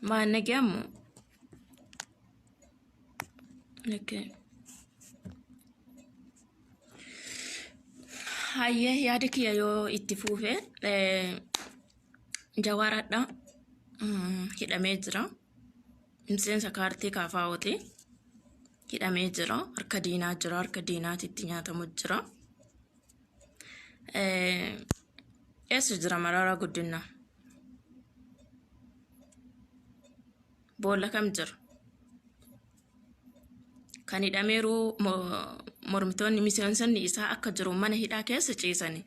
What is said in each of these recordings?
Maal nageammo? Okay. Hayyee, yaada kiyya yoo itti fuufe, Jawaaradha hidhamee jira. Miseensa kaartii kaafaa'ooti. Hidhamee jira. Harka diinaa jira. Harka diinaatitti nyaatamu jira. Eessa jira Maraaraa Guddinaa? Boolla kam jira? Kan hidhameeru mormitoonni miseensonni isaa akka jiru mana hidhaa keessa ciisani.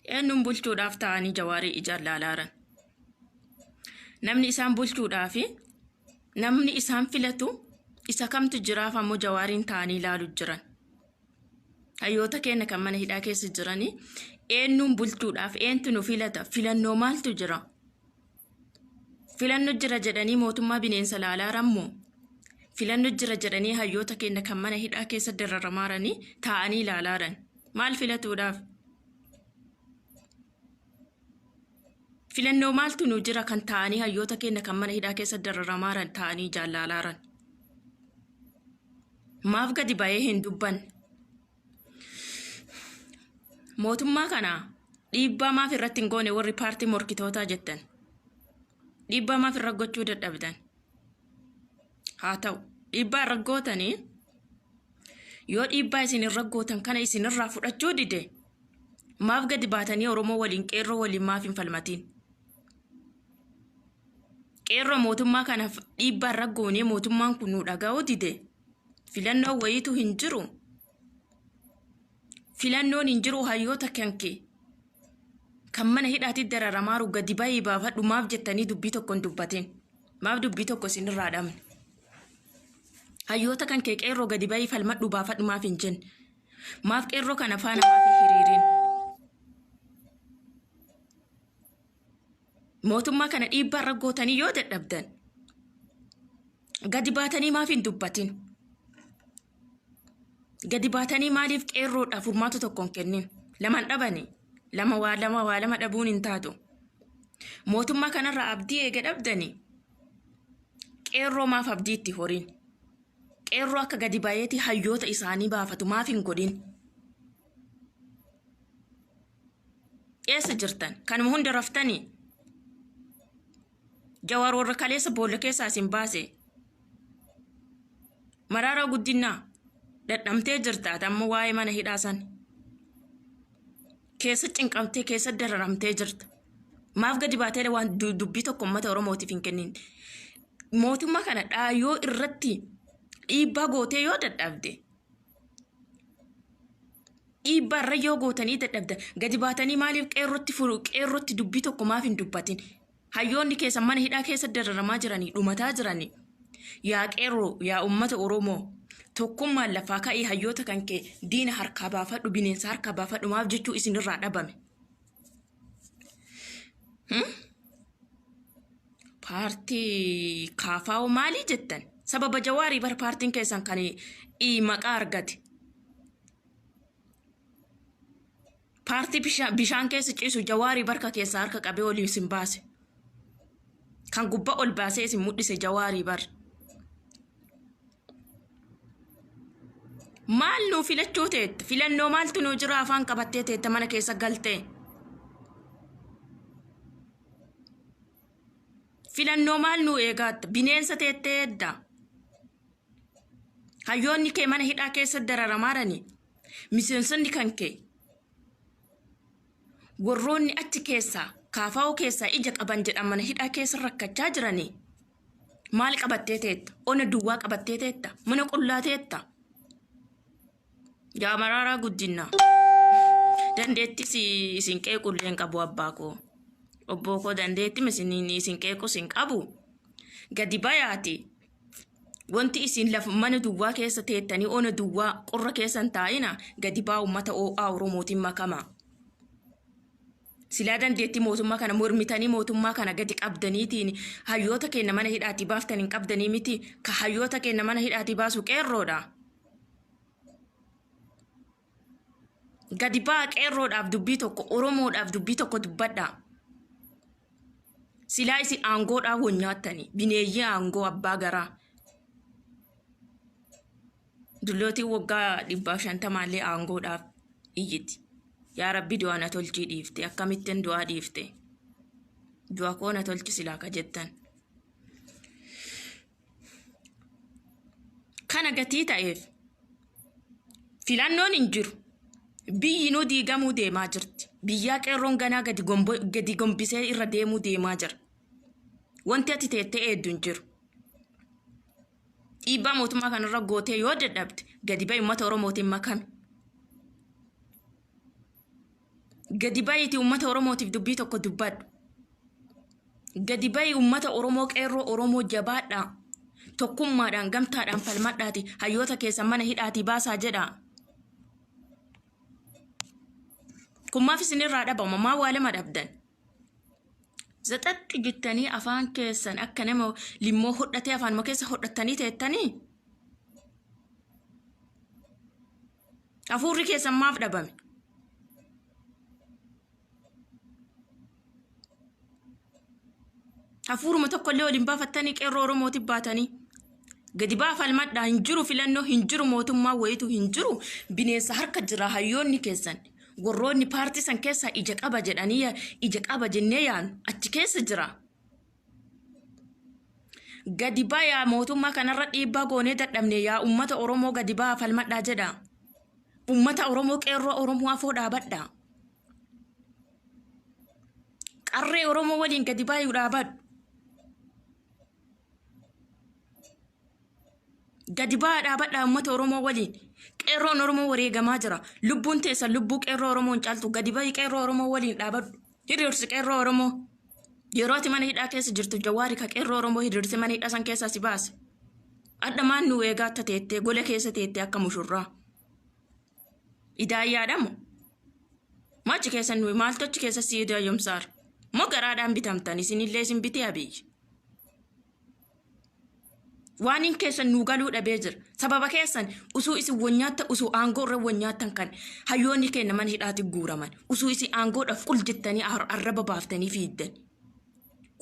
Eenyuun bulchuudhaaf ta'anii Jawaarii ijaan laalaaran? Namni isaan bulchuudhaaf namni isaan filatu isa kamtu jiraaf ammoo Jawaariin ta'anii ilaalu jiran? Hayyoota keenya kan mana hidhaa keessa jiranii eenyuun bulchuudhaaf eentu nu filata? Filannoo maaltu jira? Filannoo jira jedhanii mootummaa bineensa laalaaran moo? Filannoo jira jedhanii hayyoota keenya kan mana hidhaa keessa dararamaaranii taa'anii ilaalaaran. Maal filatuudhaaf? Filannoo maaltu nu jira kan taa'anii hayyoota keenya kan mana hidhaa keessa dararamaaran taa'anii jaallaalaaran? Maaf gadi ba'ee hin dubbanne? Mootummaa kana dhiibbaa maaf irratti hin goone warri paartii morkitootaa jettan? Dhiibbaa maaf irra gochuu dadhabdan? Haa ta'u, dhiibbaa irra gootanii yoo dhiibbaa isin irra gootan kana isinirraa fudhachuu dide, maaf gadi baatanii Oromoo waliin, qeerroo waliin maaf hin falmatiin? Qeerroo, mootummaa kanaaf dhiibbaa irra goonee mootummaan kun nu dhaga'uu dide, filannoo wayiitu hin jiru. Filannoon hin jiru. Hayyoota kanke kan mana hidhaatti dararamaaru gadi bahii baafadhu maaf jettanii dubbii tokko hin dubbatin? Maaf dubbii tokko isinirraa dhabne? Hayyoota kan kee qeerroo gadi bahii falmadhu baafadhu maaf hin jenne? Maaf qeerroo kana faana maaf hin hiriirin? Mootummaa kana dhiibbaa irra gootanii yoo dadhabdan, gadi baatanii maaf hin dubbatin? Gadi baatanii maaliif qeerroodhaaf furmaata tokko hin kennin? Laman dhabani. Lama waa lama waa lama dhabuun hin taatu. Mootummaa kanarraa abdii eega dhabdani, qeerroo maaf abdii itti horiin? Qeerroo akka gadi bayeeti hayyoota isaanii baafatu maaf hin godhin? Eessa jirtan? Kanuma hunda raftanii? Jawaar warra kaleessa boolla keessaa isin baase. Maraaraa Guddinaa dadhamtee jirta ati amma waa'ee mana hidhaa san. Keessa cinqamtee keessa dararamtee jirta. Maaf gadi baatee waan dubbii tokko uummata Oromootiif hin kennin? Mootummaa kana dhaayoo irratti dhiibbaa gootee yoo dadhabde, dhiibbaa irra yoo gootanii dadhabda, gadi baatanii maaliif qeerrotti furu, qeerrotti dubbii tokko maaf hin dubbatin? Hayyoonni keessa mana hidhaa keessa dararamaa jiranii, dhumataa jiranii. Yaa qeerroo, yaa uummata Oromoo, tokkummaan lafaa ka'ii hayyoota kan kee diina harkaa baafadhu, bineensa harkaa baafadhu maaf jechuu isinirraa dhabame? Paartii kaafaa'oo maalii jettan? Sababa Jawaarii bar paartiin keessan kan maqaa argate. Paartii bishaan keessa ciisu Jawaarii barka keessaa harka qabee olii isin baase. Kan gubbaa ol baasee isin mul'ise Jawaarii bar. Maal nuu filachuu teetta? Filannoo maaltu nuu jira afaan qabattee teetta mana keessa galtee? Filannoo maal nuu eegaatta? Bineensa teettee edda. Hayyoonni kee mana hidhaa keessa dararamaarani. Miseensonni kan kee warroonni achi keessaa kaafaa'oo keessaa ija qaban jedhan mana hidhaa keessa rakkachaa jiranii. Maal qabattee teetta? Ona duwwaa qabattee teetta? Mana qullaa teetta? Yaa Maraaraa Guddinaa. Dandeettii isin qeequllee hin qabu, abbaa koo. Obboo koo, dandeettii isin qeequs hin qabu. Gadi bayaati. Wanti isin lafa mana duwwaa keessa teettanii ona duwwaa qorra keessa hin taa'ina, gadi baa, uummata oo'aa Oromootiin makama. Silaa dandeettii mootummaa kana mormitanii mootummaa kana gadi qabdaniitiin hayyoota keenya mana hidhaatii baaftan hin qabdanii miti. Ka hayyoota keenya mana hidhaatii baasu qeerroodha. Gadi baa, qeerroodhaaf dubbii tokko, Oromoodhaaf dubbii tokko dubbadhaa. Silaa isin aangoodhaan wal nyaattanii bineeyyii aangoo abbaa garaa. Dullootiin waggaa 150llee aangoodhaaf iyyiti. Yaa Rabbi du'a na tolchii dhiifte akkamittin du'aa dhiifte. Du'a koo na tolchi silaa ka jettan. Kana gatii ta'eef filannoon hin jiru. Biyyi nuu diigamuu deemaa jirti. Biyyaa qeerroon ganaa gadi gombisee irra deemuu deemaa jira. Wanti ati teettee eeddu hin jiru. Dhiibbaa mootummaa kanarra gootee yoo dadhabde gadi ba'i uummata Oromootiin makami. Gadi ba'iitii uummata Oromootiif dubbii tokko dubbadhu. Gadi ba'i uummata Oromoo qeerroo Oromoo jabaadhaa. Tokkummaadhaan gamtaadhaan falmadhaati hayyoota keessan mana hidhaatii baasaa jedhaa. Kun maaf isinirraa dhabama? Maa waa lama dhabdan? Zaxaxxi jettanii afaan keessan akka nama limmoo hodhatee afaanuma keessa hodhattanii teettanii? Hafuurri keessan maaf dhabame? Hafuuruma tokkollee waliin baafattanii qeerroo Oromootiif baatanii. Gadi baa falmadhaa hin jiru filannoo hin jiru mootummaa wayitu hin jiru bineensa harka jira hayyoonni keessan warroonni paartii san keessaa ija qaba jedhanii ija qaba jennee yaanu achi keessa jira. Gadi bayaa mootummaa kanarra dhiibbaa goonee dadhabne yaa ummata Oromoo gadi baa falmadhaa jedha. Ummata Oromoo qeerroo Oromoo afoo dhaabadhaa. Qarree Oromoo waliin gadi baay'uu dhaabadhu. Gadi ba'aa dhaabadhaa uummata Oromoo waliin. Qeerroon Oromoo wareegamaa jira. Lubbuun teessan lubbuu qeerroo Oromoo hin caaltu. Gadi ba'i qeerroo Oromoo waliin dhaabadhu. Hiriirsi qeerroo Oromoo. Yeroo ati mana hidhaa keessa jirtu Jawaari ka qeerroo Oromoo hiriirsi mana hidhaa san keessaa si baase. Adha maan nu eegaa atta teettee gola keessa teettee akka mushurraa. Idaayyaadha moo? Maachi keessa nuyi maaltu achi keessa si idaayyomsaara? Moo garaadhaan bitamtan isinillee isin bitee Abiyyi? Waan hin keessan nuu galuu dhabee jira. Sababa keessan usuu isin wanyaatta usuu aangoo irra wanyaattan kan hayyoonni keenya mana hidhaatti guuraman. Usuu isin aangoodhaaf qul jettanii arraba baaftanii fiiddan.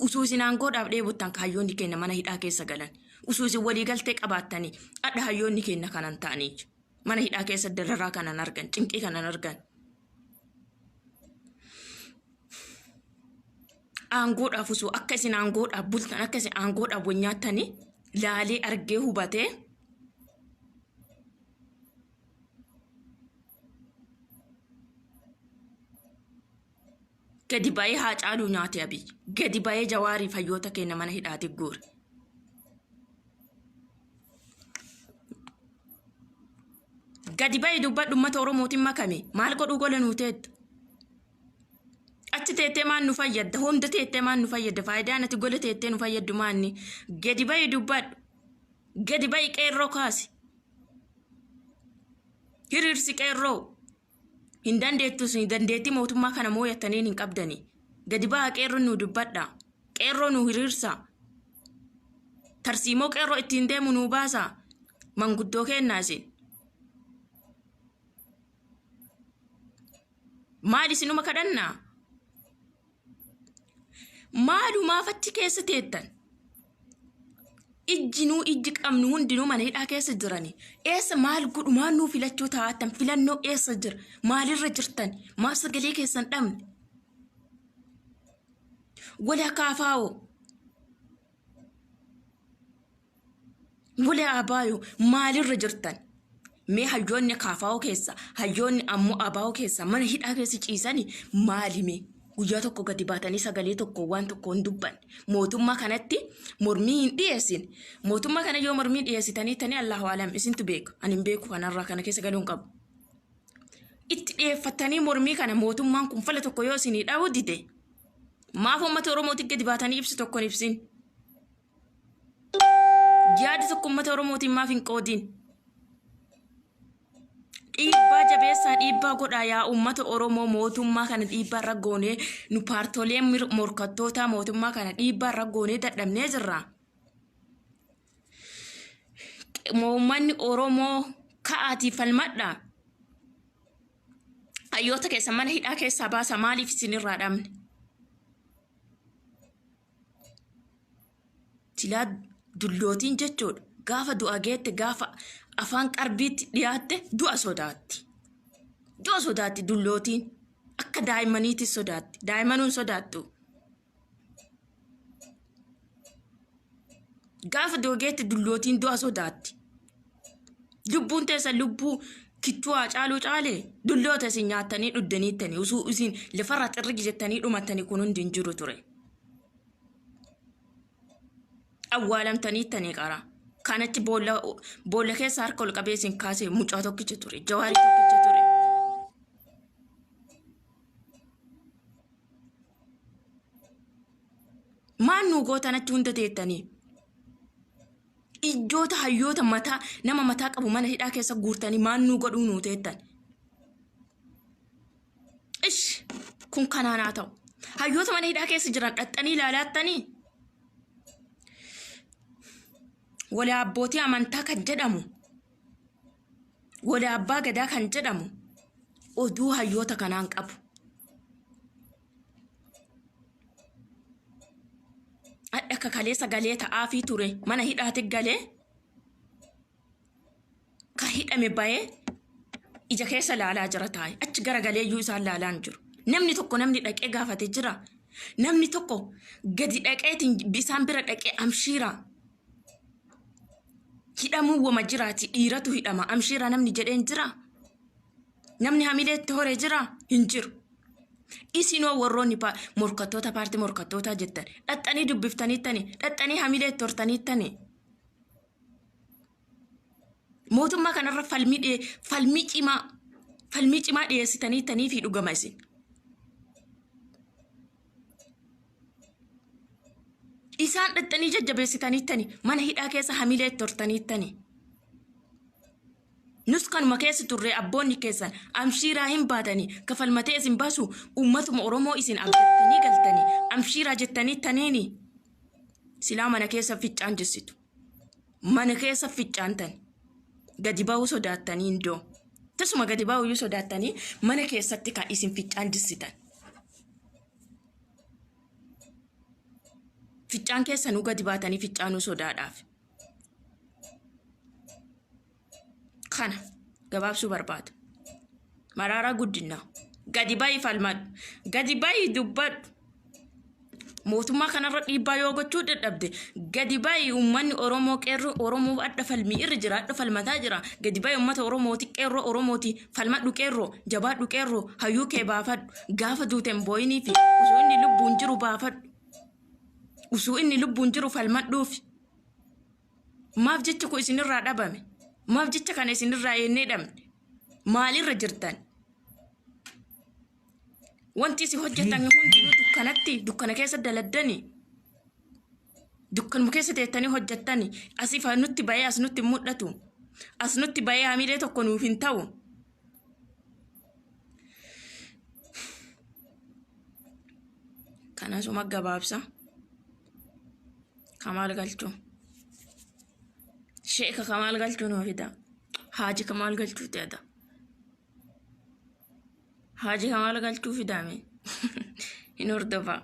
Usuu isin aangoodhaaf dheebottan kan hayyoonni keenya mana hidhaa keessa galan. Usuu isin waliigaltee qabaattanii adha hayyoonni keenya kanan ta'anii. Mana hidhaa keessa dararaa kanan argan cinqii kanan argan. Aangoodhaaf osoo akka isin aangoodhaaf bultan akka isin aangoodhaaf wal nyaattanii laalee argee hubatee gadi ba'ee haa caaluu nyaate Abiy. Gadi ba'ee Jawaarii fayyoota keenya mana hidhaati guure. Gadi ba'ee dubbadhu uummata Oromootiin makame maal godhuu gola nuu teetta. Achi teettee maal nu fayyadda? Hunda teettee maal nu fayyadda? Faayidaan ati gola teettee nu fayyaddu maanni? Gadi ba'i dubbadhu. Gadi ba'i qeerroo kaasi. Hiriirsi qeerroo. Hin dandeettus dandeettii mootummaa kana mooyattaniin hin qabdani. Gadi ba'a qeerroo nu dubbadha. Qeerroo nu hiriirsa. Tarsiimoo qeerroo ittiin deemu nu baasa. Manguddoo kennaa isin. Maal isinuma kadhannaa? Maalumaaf achi keessa teettan? Ijji nuu ijji qabnu hundinuu mana hidhaa keessa jirani. Eessa maal godhu maal nuu filachuu taa'attan filannoo eessa jira? Maalirra jirtan? Maaf sagalee keessan dhabne? Wala kaafaa'oo. Wala abaayoo maalirra jirtan? Mee hayyoonni kaafaa'oo keessa hayyoonni ammoo abaa'oo keessa mana hidhaa keessa ciisanii maali mee? Guyyaa tokko gadi baatanii sagalee tokko waan tokko hin dubbanne. Mootummaa kanatti mormii hin dhiyeessin. Mootummaa kana yoo mormii dhiyeessitanii tanii Allahu alam isintu beeka. Ani hin beeku kanarraa kana keessa galuu hin qabu. Itti dhiyeeffattanii mormii kana mootummaan kun fala tokko yoo isinii dha'uu dide maaf uummata Oromootti gadi baatanii ibsu tokko hin ibsin? Yaada tokko uummata Oromootiin maaf hin qoodin? Dhiibbaa jabeessaa dhiibbaa godhaa yaa uummata Oromoo mootummaa kana dhiibbaa irra goonee nu paartolee morkattootaa mootummaa kana dhiibbaa irra goonee dadhabnee jirra. Uummanni Oromoo ka'aatii falmadhaa. Hayyoota keessa mana hidhaa keessaa baasa maaliif isinirraa dhabne? Silaa dullootiin jechuudha. Gaafa du'a geette gaafa afaan qarbiitti dhiyaatte du'a sodaatti. Du'a sodaatti dullootiin. Akka daa'immaniitis sodaatti. Daa'immanuun sodaattu. Gaafa du'a geette dullootiin du'a sodaatti. Lubbuun teessan lubbuu kichuu haa caaluu caalee dulloota isin nyaattanii dhuddaniittanii usuu isin lafarraa xirrigi jettanii dhumattanii kun hundi hin jiru ture. Awwaalamtaniittanii qara. Kanatti boolla boolla keessa harka ol qabee isin kaasee mucaa tokkicha ture. Jawaarii tokkicha ture. Maal nuu gootan achi hunda teettanii? Ijjoota hayyoota mataa nama mataa qabu mana hidhaa keessa guurtanii maal nuu godhuu nuu teettan? Ish kun kanaan haa ta'u. Hayyoota mana hidhaa keessa jiran dhaxxanii ilaalaattanii? Wala abbootii amantaa kan jedhamu wala abbaa gadaa kan jedhamu oduu hayyoota kanaan qabu. Hadha akka kaleessa galee ta'aafii ture mana hidhaati galee ka hidhame bayee ija keessa laalaa jira taa'e achi garagalee iyyuu isaan laalaa hin jiru. Namni tokko namni dhaqee gaafate jira. Namni tokko gadi dhaqeetiin isaan bira dhaqee amshiira. Hidhamuu wama jiraati dhiiratu hidhama amshiira namni jedheen jira. Namni hamilee itti hore jira hin jiru. Isinoo warroonni morkattoota paartii morkattootaa jettan dhaxxanii dubbiftaniittani dhaxxanii hamilee itti hortaniittani. Mootummaa kanarra falmii dhiyee falmii cimaa falmii cimaa dhiyeessitaniittanii fi dhugama isin. Isaan dhaxxanii jajjabeessitaniittani mana hidhaa keessa hamilee itti hortaniittani. Nus kanuma keessa turre abboonni keessan amshiiraa hin baatanii kafalmatee isin baasu uummatuma Oromoo isin abdattanii galtanii amshiiraa jettanii taniini silaa mana keessa ficcaan jissitu. Mana keessa ficcaantan gadi ba'uu sodaattanii indoo tasuma gadi ba'uu iyyuu sodaattanii mana keessatti kan isin ficcaan jissitan. Ficcaan keessanuu gadi baatanii ficcaanuu sodaadhaaf. Kana gabaabsuu barbaada. Maraaraa guddinaa. Gadi ba'i falmadhu. Gadi ba'i dubbadhu. Mootummaa kanarra dhiibbaa yoo gochuu dadhabde gadi ba'i uummanni Oromoo qeerroo Oromoo adda falmii irra jira adda falmataa jira gadi ba'i uummata Oromooti qeerroo Oromooti falmadhu qeerroo jabaadhu qeerroo hayyuu kee baafadhu gaafa duuteen booyinii fi osoo inni lubbuun jiru baafadhu osoo inni lubbuun jiru falmadhuufi. Maaf jechi kun isinirraa dhabame? Maaf jecha kana isinirraa eennee dhabne? Maalirra jirtan? Wanti isin hojjetan hundinuu dukkanatti dukkana keessa daladdani. Dukkanuma keessa teettanii hojjettani. Asif nutti bahee as nutti hin mul'atu. As nutti bahee hamilee tokko nuuf hin ta'u. Kanasuma gabaabsa. Kamaal galchuu. Sheeka Kamaal galchuu nuu fida. Haaji Kamaal galchuu teeta. Haaji Kamaal galchuu fidaame. Hin hordofa.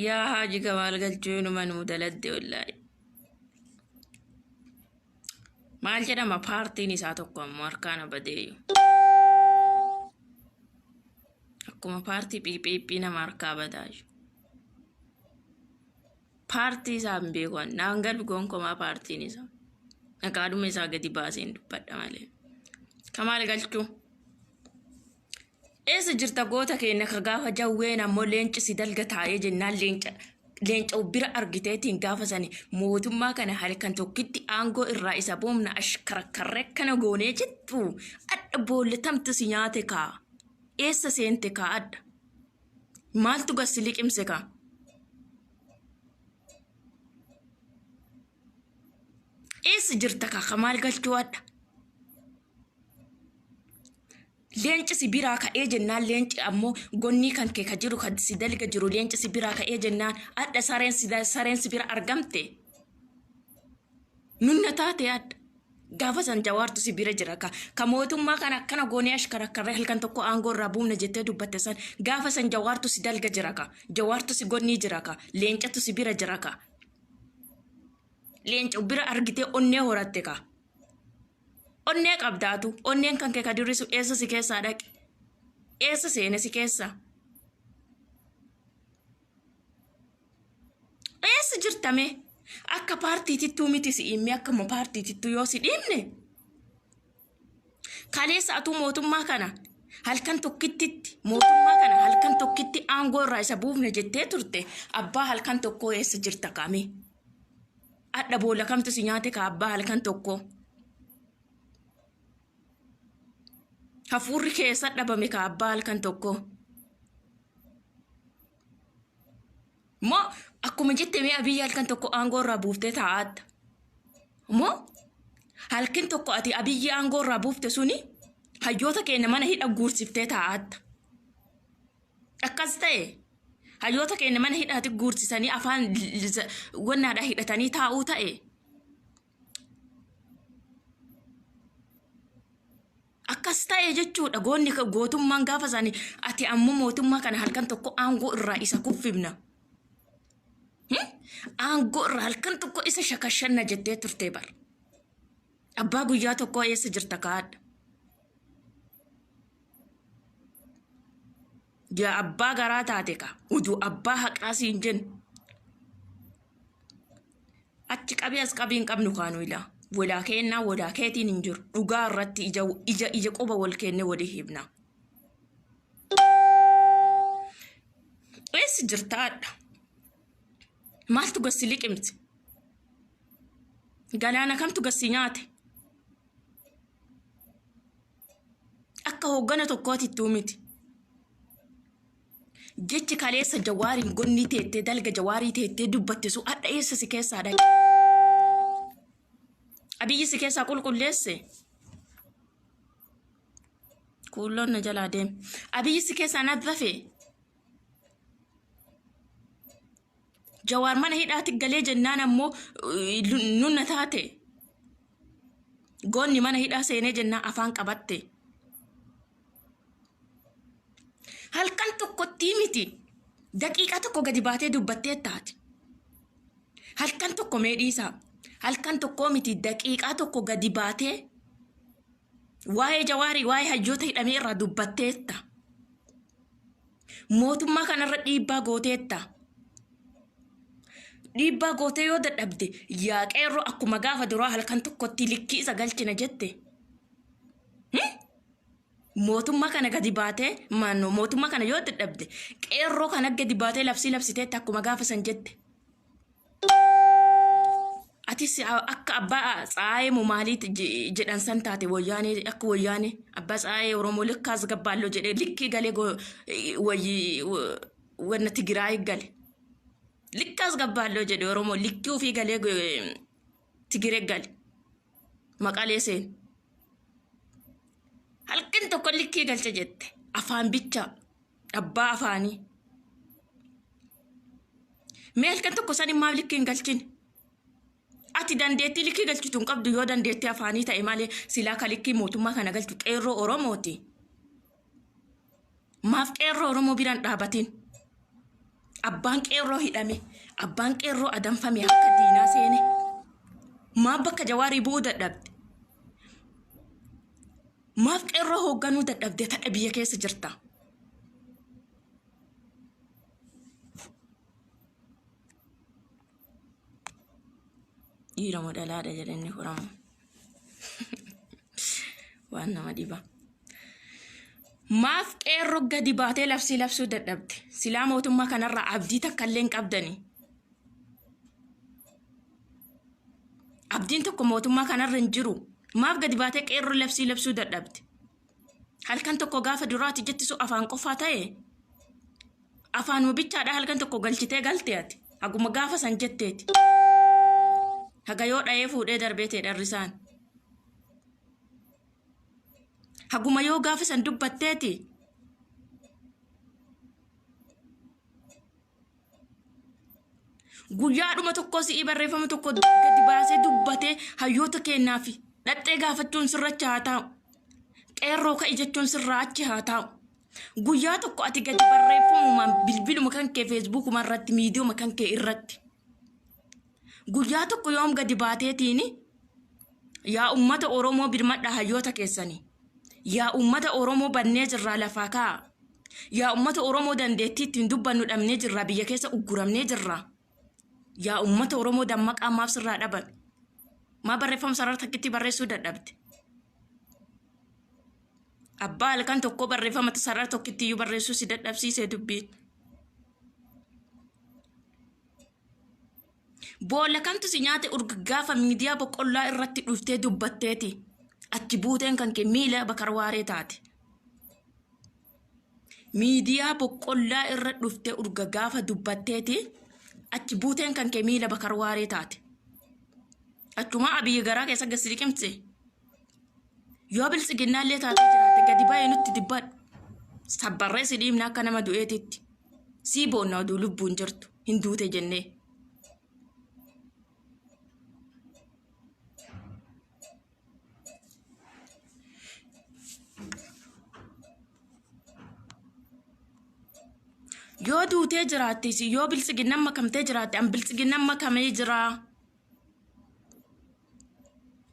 Yaa Haaji Kamaal galchuu inuma nuu daladde wallaahi. Maal jedhama paartiin isaa tokko ammoo harkaan badeeyyu. Akkuma paartii PPP nama harkaa badaayyu. Paartii isaa hin beeku ani. Naan galu gonkumaa paartiin isaa. Maqaadhuma isaa gadi baaseen dubbadha malee. Kamaal galchuu. Eessa jirta goota keenya ka gaafa jawween ammoo leenci si dalga taa'ee jennaan leenca leenca bira argiteetiin gaafa sani mootummaa kana halkan tokkitti aangoo irraa isa boomna ashkarakkarree akkana goonee jettu adha boolle tamtu si nyaate kaa eessa seente kaa adha maaltu gas si liqimse kaa. Eessa jirta kaa kamaal galchuu adha. Leenci si biraa ka'ee jennaan leenci ammoo gonnii kan kee ka jiru kan si dalga jiru leenci si biraa ka'ee jennaan adha sareen si sareen si bira argamte. Nunna taate adha. Gaafa san Jawaartu si bira jira ka. Ka mootummaa kana akkana goonee ashkarakkarree halkan tokko aangoo irraa buufna jettee dubbatte san gaafa san Jawaartu si dalga jira ka. Jawaartu si gonnii jira ka. Leencatu si bira jira ka. Leenca bira argitee onnee horatte ka. Onnee qabdaatu onneen kan kee ka dirrisu eessa si keessaa dhaqe? Eessa seene si keessaa? Eessa jirta mee? Akka paartiitittuu miti si himme, akkuma paartiitittuu yoo si dhiibne. Kaleessa atuu mootummaa kana halkan tokkittitti, mootummaa kana halkan tokkitti aangoo irraa isa buufne jettee turte, abbaa halkan tokkoo eessa jirta kaame? Adha boolla kamtu si nyaate ka abbaa halkan tokkoo? Hafuurri keessa dhabame ka abbaa halkan tokkoo? Moo akkuma jette mee Abiyyi halkan tokko aangoo irraa buuftee taa'aatta? Moo halkan tokko ati Abiyyi aangoo irraa buufte suni hayyoota keenya mana hidha guursiftee taa'aatta? Akkas ta'e hayyoota keenya mana hidhaati guursisanii afaan wannaadhaa hidhatanii taa'uu ta'e. Akkas ta'e jechuudha, goonni gootummaan gaafa isaanii ati ammoo mootummaa kana halkan tokko aangoo irraa isa kuffifna. Aangoo irraa halkan tokko isa shakashanna jettee turte bar. Abbaa guyyaa tokkoo eessa jirta kaadha? Yaa abbaa garaa taate ka uduu abbaa haqaa siin jennu. Achi qabii as qabii hin qabnu kaanu ilaa. Walaa keennaa walaa keetiin hin jiru. Dhugaa irratti ija ija ija quba wal keennee walii himna. Eessa jirta hadha? Maaltu gassi liqimse? Galaana kamtu gassi nyaate? Akka hooggana tokkootittuu miti. Jechi kaleessa Jawaariin gonnii teettee, dalga Jawaarii teettee dubbatte sun hadha eessa si keessaa dhaqe? Abiyyi si keessaa qulqulleesse? Kuulloon na jalaa deeme. Abiyyi si keessaa nadhafe? Jawaar mana hidhaatti galee jennaan ammoo nunna taate. Goonni mana hidhaa seenee jennaan afaan qabatte. Halkan tokkottii miti. Daqiiqaa tokko gadi baatee dubbattee taate. Halkan tokko mee dhiisaa. Halkan tokkoo miti, daqiiqaa tokko gadi baatee waa'ee Jawaarii, waa'ee hayyoota hidhamee irraa dubbatteetta. Mootummaa kanarra dhiibbaa gooteetta. Dhiibbaa gootee yoo dadhabde, yaa qeerroo, akkuma gaafa duraa halkan tokkotti likkii isa galchina jette. Mootummaa kana gadi baatee maannoo mootummaa kana yoo dadhabde, qeerroo kana gadi baatee labsii labsiteetta akkuma gaafa san jette. Atis akka abbaa tsaayee moo maaliit jedhan san taate, wayyaanee, akka wayyaanee abbaa tsaayee Oromoo likkaas gabbaalloo jedhee likkii galee wayyi wanna Tigiraay gale. Likkaas gabbaalloo jedhe Oromoo likkii ofii galee Tigiree gale. Maqalee seen. Halkan tokko likkii galcha jette, afaan bicha abbaa afaanii. Mee halkan tokko sani maaf likkii hin galchin? Ati dandeettii likkii galchitu hin qabdu, yoo dandeettii afaanii ta'e malee silaa ka likkii mootummaa kana galchu qeerroo Oromooti. Maaf qeerroo Oromoo biraan dhaabatin? Abbaan qeerroo hidhame, abbaan qeerroo adamfame, harka diinaa seene. Maaf bakka Jawaarii bu'uu dadhabde? Maaf qeerroo hoogganuu dadhabde? Tadha biyya keessa jirta. Dhiira moo dhalaadha jedhanii furamu. Waan nama dhiba. Maaf qeerroo gadi baatee labsii labsuu dadhabde? Silaa mootummaa kanarraa abdii takka illee hin qabdanii. Abdiin tokko mootummaa kanarra hin jiru. Maaf gadi baatee qeerroo labsii labsuu dadhabde? Halkan tokko gaafa duraati jettisu afaan qofaa ta'e. Afaanuma bichaadhaa halkan tokko galchitee galte ati. Haguma gaafa san jetteeti. Haga yoo dha'ee fuudhee darbee ta'e dharrisaan. Haguma yoo gaafa san dubbatteeti. Guyyaadhuma tokko si'ii barreeffama tokko gadi baasee dubbatee hayyoota keenyaa fi Dhaxxee gaafachuun sirrachi haa taa'u. Qeerroo ka'i jechuun sirraa achi haa taa'u. Guyyaa tokko ati gadi barreeffamumaan bilbiluma kan kee feesbuukuma irratti miidiyuma kan kee irratti. Guyyaa tokko yoom gadi baateetiin yaa ummata Oromoo birmadhaa hayyoota keessanii. Yaa ummata Oromoo bannee jirraa lafaa kaa'a. Yaa ummata Oromoo dandeettii ittiin dubbannu dhabnee jirraa biyya keessa ugguramnee jirraa. Yaa ummata Oromoo dammaqaa maaf sirraa dhabame? Maa barreeffama sarara takkitti barreessuu dadhabde? Abbaa halkan tokkoo barreeffama sarara tokkitti iyyuu barreessuu si dadhabsiise dubbiin. Boolla kamtu si nyaate urga gaafa miidiyaa boqqollaa irratti dhuftee dubbatteeti. Achi buuteen kan kee miila bakar waaree taate. Miidiyaa boqqollaa irra dhuftee urga gaafa dubbatteeti achi buuteen kan kee miila bakar waaree taate. Achumaa Abiyyi garaa keessa gad si liqimse. Yoo biltsiginnaallee taatee jiraatte gadi ba'ee nutti dubbadhu. Sabbarree si dhiibna akka nama du'eetitti. Sii boonna oduu lubbuun jirtu hin duute jennee. Yoo duutee jiraattis yoo biltsiginnan makamtee jiraatte an biltsiginnan makamee jiraa.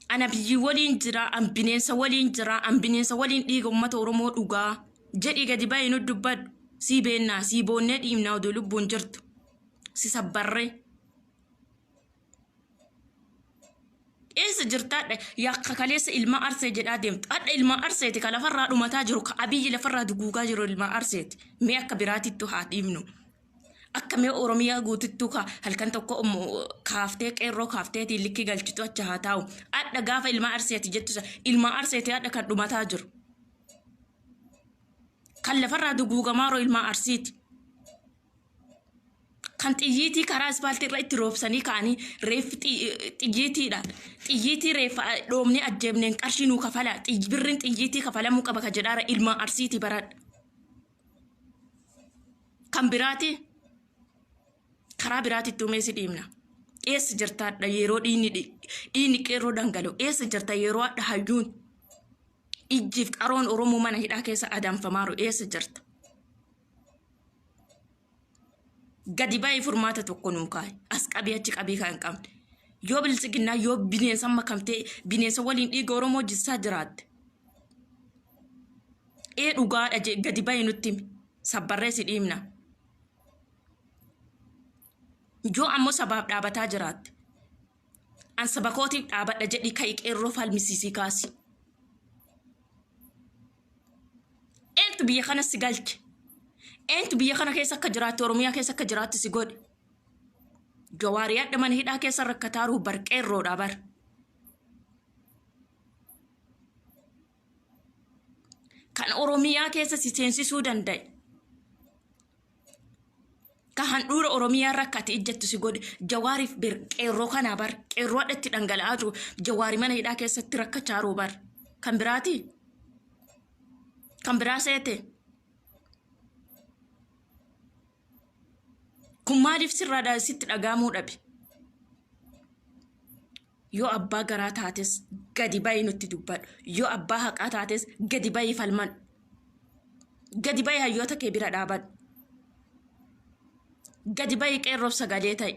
Ana biyyi waliin jira, an bineensa waliin jira, an bineensa waliin dhiiga uummata Oromoo dhugaa. Jedhii gadi bahi nu dubbadhu. Sii beennaa, sii boonnee dhiibnaa oduu lubbuun jirtu. Si sabbarree. Eessa jirta hadha yakka kaleessa ilma arsee jedhaa deemtu. Hadha ilma arseeti ka lafarraa dhumataa jiru ka Abiyyi lafarraa duguugaa jiru ilma arseeti. Mee akka biraatittu haa dhiibnu. Akka mee Oromiyaa guututtuu ka halkan tokko kaaftee qeerroo kaafteetiin likkii galchitu achi haa taa'u. Hadha gaafa ilma arseeti jettu sana ilma arseeti hadha kan dhumataa jiru. Kan lafarraa duguugamaa jiru ilma arsiiti. Kan xiyyiitii karaa ispaaltii irra itti roobsanii ka'anii reeffi xiyyiitiidha. Xiyyiitii reeffa dhoomnee ajjeefneen qarshii nuu kafala. Birriin xiyyiitii kafalamuu qaba ka jedhaara ilma arsiiti baradha. Kan biraati karaa biraatitti uumee si dhiibna. Eessa jirta hadha yeroo dhiigni dhiigni qeerroo dhangala'u? Eessa jirta yeroo hadha hayyuun ijjiif qaroon Oromoo mana hidhaa keessa adamfamaaru? Eessa jirta? Gadi ba'ee furmaata tokko nuu kaa'i. As qabii achi qabii kan hin qabne. Yoo biltsiginnaa yoo bineensa makamtee bineensa waliin dhiiga Oromoo jissaa jiraatte. Ee dhugaadha jee gadi ba'i nutti himi. Sabbarree si dhiibna. Yoo ammoo sabaaf dhaabataa jiraatte. An saba kootiif dhaabadha jedhi ka'i qeerroo falmisiisii kaasi. Eentu biyya kana si galche? Eentu biyya kana keessa akka jiraattu Oromiyaa keessa akka jiraattu si godhe? Jawaar yaadda mana hidhaa keessa rakkataaru bar qeerroodha bar. Kan Oromiyaa keessa si seensisuu danda'e. Ka handhuura Oromiyaa irra akka ati ijjattu si godhe Jawaariif ber qeerroo kanaa bar qeerroo hadha itti dhangala'aa jiru Jawaari mana hidhaa keessatti rakkachaa jiru bar kan biraati kan biraa seete kun maaliif sirraa sitti dhagaamuu dhabe yoo abbaa garaa taates gadi bahi nutti dubbadhu yoo abbaa haqaa taates gadi bahi falmadhu gadi bahi hayyoota kee bira dhaabadhu gadi bahi qeerroof sagalee ta'i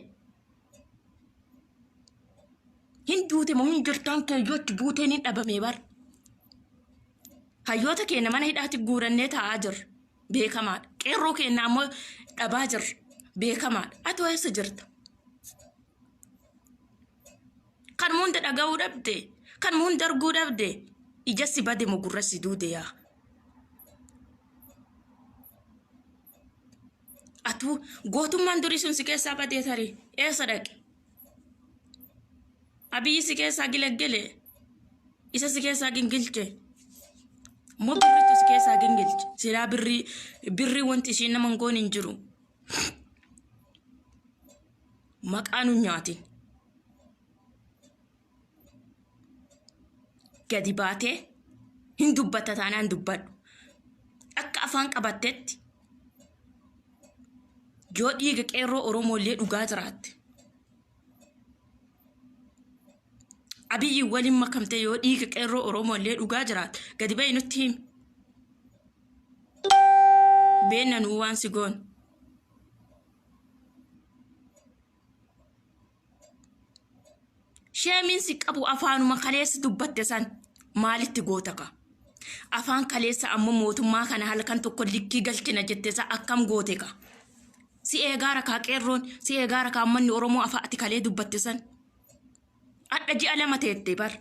hin duute moo hin jirtaan kee yoo itti buuteen hin dhabamee bar hayyoota keenya mana hidhaatti guurannee taa'aa jirra beekamaadha qeerroo keenya ammoo dhabaa jirra beekamaadha atoo eessa jirta Kan hunda dhaga'uu dhabde, kan hunda arguu dhabde, ija si bade moo gurra si duude yaa. Atuu gootummaan durii sun si keessaa badee tarii eessa dhaqe? Abiyyi si keessaa gilaggele isa si keessaa gingilche. Moo birritu si keessaa gingilche? Silaa birrii birrii wanti ishiin nama hin goone hin jiru. Maqaa nu nyaatin. Gadi baatee hin dubbatta taanaan dubbadhu. Akka afaan qabattetti yoo dhiiga qeerroo Oromoo illee dhugaa jiraatte. Abiyyi waliin makamtee yoo dhiiga qeerroo Oromoo illee dhugaa jiraate gadi bahi nutti himi. Beenna nuu waan si goonu. Sheemiin si qabu afaanuma kaleessa dubbatte san maalitti goota ka? Afaan kaleessa ammoo mootummaa kana halkan tokko likkii galchina jette sa akkam goote ka? Si eegaara kaa qeerroon, si eegaara kaa ummanni Oromoo afaa ati kalee dubbatte san. Adha ji'a 2 teette bar.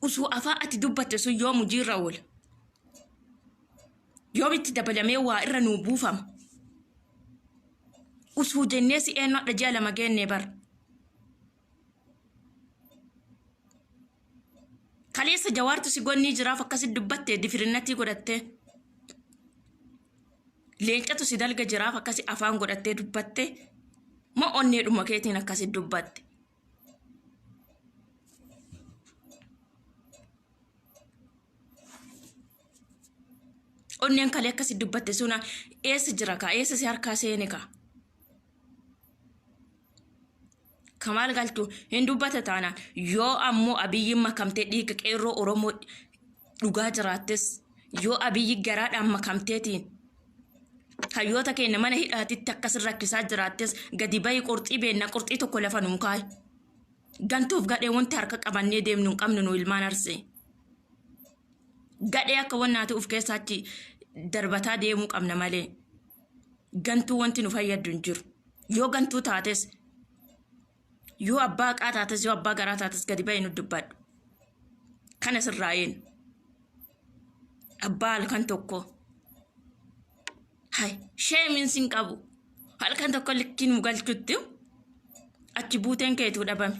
Usuu afaa ati dubbatte sun yoom hojiirra oola? Yoomitti dabalamee waa irra nuu buufama? Usuu jennee si eenyu adha ji'a 2 geenne bar. Kaleessa jawaartu si gonnii jiraaf akkasi dubbatte difirinnatii godhattee. Leencatu si dalga jiraaf akkasi afaan godhattee dubbatte. Moo onneedhuma keetiin akkasi dubbatte? Onneen kalee akkasi dubbatte suna eessa jira kaa? Eessa si harkaa seene kaa? Kamaal Galchuu hin dubbata taanaan yoo ammoo Abiyyiin makamtee dhiiga qeerroo Oromoo dhugaa jiraattes yoo Abiyyi garaadhaan makamteetiin hayyoota keenya mana hidhaatitti akkas rakkisaa jiraattes gadi bahi qurxii beenna qurxii tokko lafa nuu kaayi. Gantuuf gadhee wanti harka qabannee deemnu hin qabnu nu ilmaan Arsii. Gadhee akka wannaati of keessaa achi darbataa deemuu qabna malee. Gantuu wanti nu fayyaddu hin jiru. Yoo gantuu taates, yoo abbaa haqaa taates, yoo abbaa garaa taates gadi bahi nu dubbadhu. Kana sirraa eenu. Abbaa halkan tokko. Hay, sheemiin sin qabu. Halkan tokko likkii nu galchutti achi buuteen keetuu dhabame.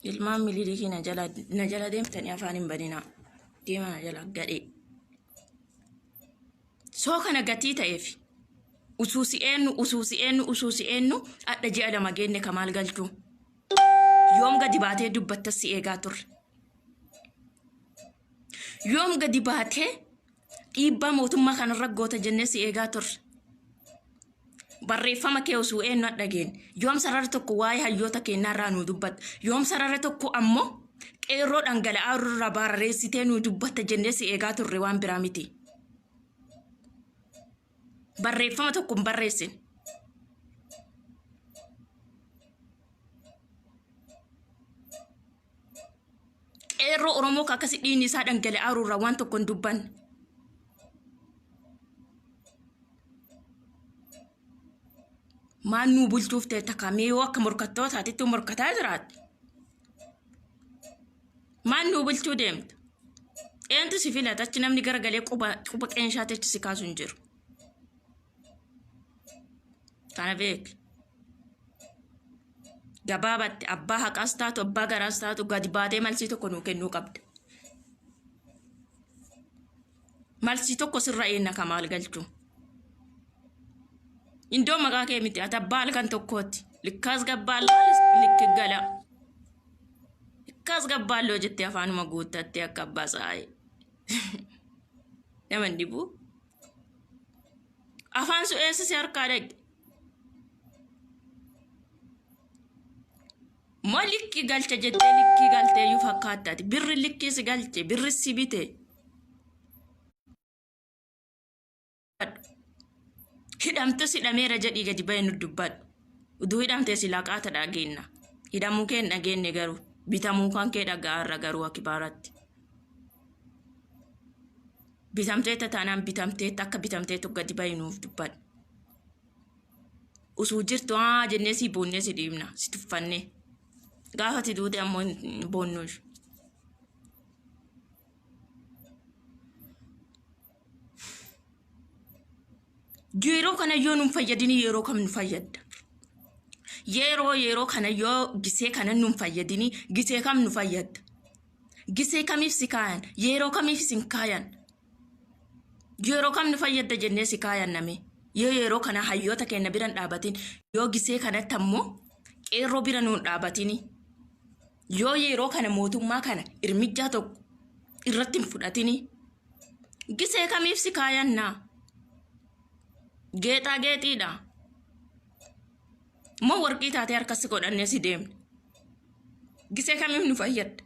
Ilmaan mililikii na jala deemtanii afaan hin baninaa. Deema na jala gadhee. Soo kana gatii ta'eef usuu si eenyu usuu si eenyu usuu si eenyu adha ji'a 2 geenne kamaal galchuu. Yoom gadi baatee dubbatta si eegaa turre. Yoom gadi baatee dhiibbaa mootummaa kanarra goota jennee si eegaa turre. Barreeffama kee osoo eenyu dhageen yoom sarara tokko waa'ee hayyoota keenyaarraa nuu dubbatta. Yoom sarara tokko ammoo qeerroo dhangala'aa irraa barreessitee nuu dubbatta jennee si eegaa turre waan biraa miti. Barreeffama tokko hin barreessine. Qeerroo Oromoo kan akkasi dhiigni isaa dhangala'aa jiru irraa waan tokko hin dubbanne. Maal nuu bulchuuf ta'e takka mee yoo akka morkattootaatitti morkataa jiraatte. Maal nuu bulchuu deemta? Eentu si filata achi namni garagalee quba qeenshaatti achi si kaasu hin jiru. Kana beeki. Gabaabatti abbaa haqaas taatu abbaa garaas taatu gadi baatee malsii tokko nuu kennuu qabda. Malsii tokko sirra eenna kamaal galchuu. Indoo maqaa kee miti ati abbaa halkan tokkooti. Likkaas gabbaalloo likki gala. Likkaas gabbaalloo jettee afaanuma guuttattee akka abbaa sa'aayee. Nama hin dhibuu. Afaan sun eessa si harkaa dhaqe? Moo likkii galcha jettee likkii galteeyyuu fakkaattaati. Birri likkii si galche, birri si bite. Hidhamtus hidhameera jedhii gadi bahi nu dubbadhu. Utuu hidhamtee silaa qaata dhageenna. Hidhamuu kee hin dhageenye garuu. Bitamuu kan kee dhaga'aarra garuu akibaaratti. Bitamteetta taanaan bitamteetta akka bitamteettu gadi bahi nuuf dubbadhu. Usuu jirtu haa jennee si boonnee si dhiibna si tuffannee. Gaafa ati duute ammoo hin boonnuush. Yeroo kana yoo nun fayyadini yeroo kam nu fayyadda? Yeroo kana yoo gisee kana nun fayyadini gisee kam nu fayyadda? Gisee kamiif si kaayan? Yeroo kamiif isin kaayan? Yeroo kam nu fayyadda jennee si kaayan name? Yoo yeroo kana hayyoota keenya bira hin dhaabatin, yoo gisee kanatti ammoo qeerroo bira nuun dhaabatini, yoo yeroo kana mootummaa kana irmijjaa tokko irratti hin fudhatini, gisee kamiif si kaayannaa? Geexaa geexiidha. Moo warqii taatee harkas godhannee si deemne. Gisee kamiif nu fayyadda?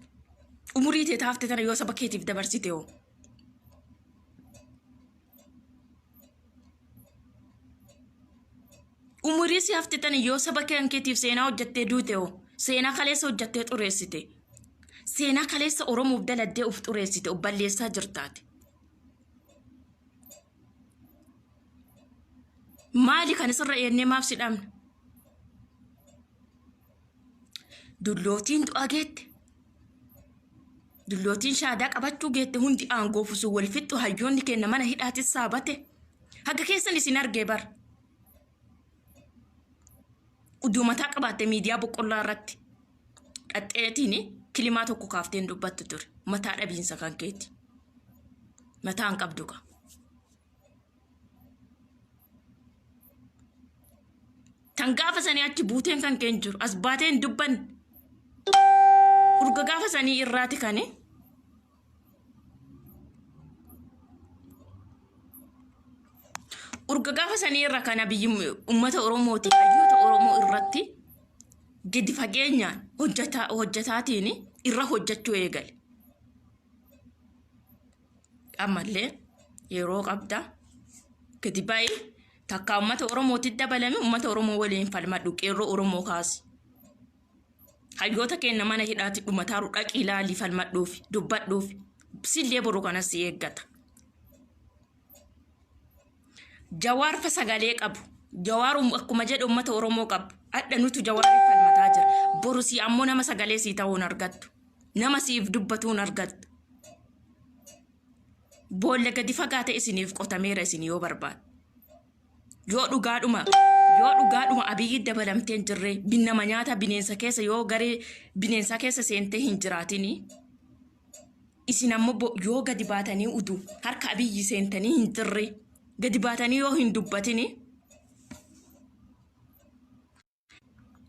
Umurii tee taafte tana yoo saba keetiif dabarsite hoo? Umurii si hafte tana yoo saba keetiif seenaa hojjattee duute hoo? Seenaa kaleessa hojjattee xureessite. Seenaa kaleessa Oromoof daladdee of xureessite, of balleessaa jirtaate. Maali kan isirra eennee maaf si dhabna? Dullootiin du'a geette. Dullootiin shaadaa qabachuu geette hundi aangoo fusuu wal fixxu hayyoonni kenna mana hidhaatis saabate. Haga keessan isin argee bar. Udduu mataa qabaatte miidiyaa boqqollaa irratti dhaxxeetiin kilimaa tokko kaafteen dubbattu ture. Mataa dhabiinsa kan keeti. Mataa hin qabdu ka. Tan gaafa sanii achi buuteen kan keen jiru as baatee hin dubbanne. Urga gaafa sanii irraati kani. Urga gaafa sanii irra kana biyyi uummata Oromooti hayyoota Oromoo irratti gadi fageenyaan hojjetaatiin irra hojjechuu eegale. Ammallee yeroo qabda gadi ba'i takka uummata Oromootti dabalame uummata Oromoo waliin falmadhu, qeerroo Oromoo kaasi. Hayyoota keenya mana hidhaatti dhumataaru dhaqii ilaalii falmadhuuf dubbadhuuf, sillee boru kanas si eeggata. Jawaar fa sagalee qabu. Jawaar akkuma jedhe uummata Oromoo qabu. Adha nutu Jawaariif falmataa jira. Boru si ammoo nama sagalee sii ta'uun argattu. Nama siif dubbatuun argattu. Boolla gadi fagaate isiniif qotameera isin yoo barbaadu. Yoo dhugaadhuma Abiyyi dabalamtee hin jirre, nama nyaata bineensa keessa yoo garee bineensaa keessa seentee hin jiraatini. Isin ammoo yoo gadi baatanii udu harka Abiyyi seentanii hin jirre, gadi baatanii yoo hin dubbatini,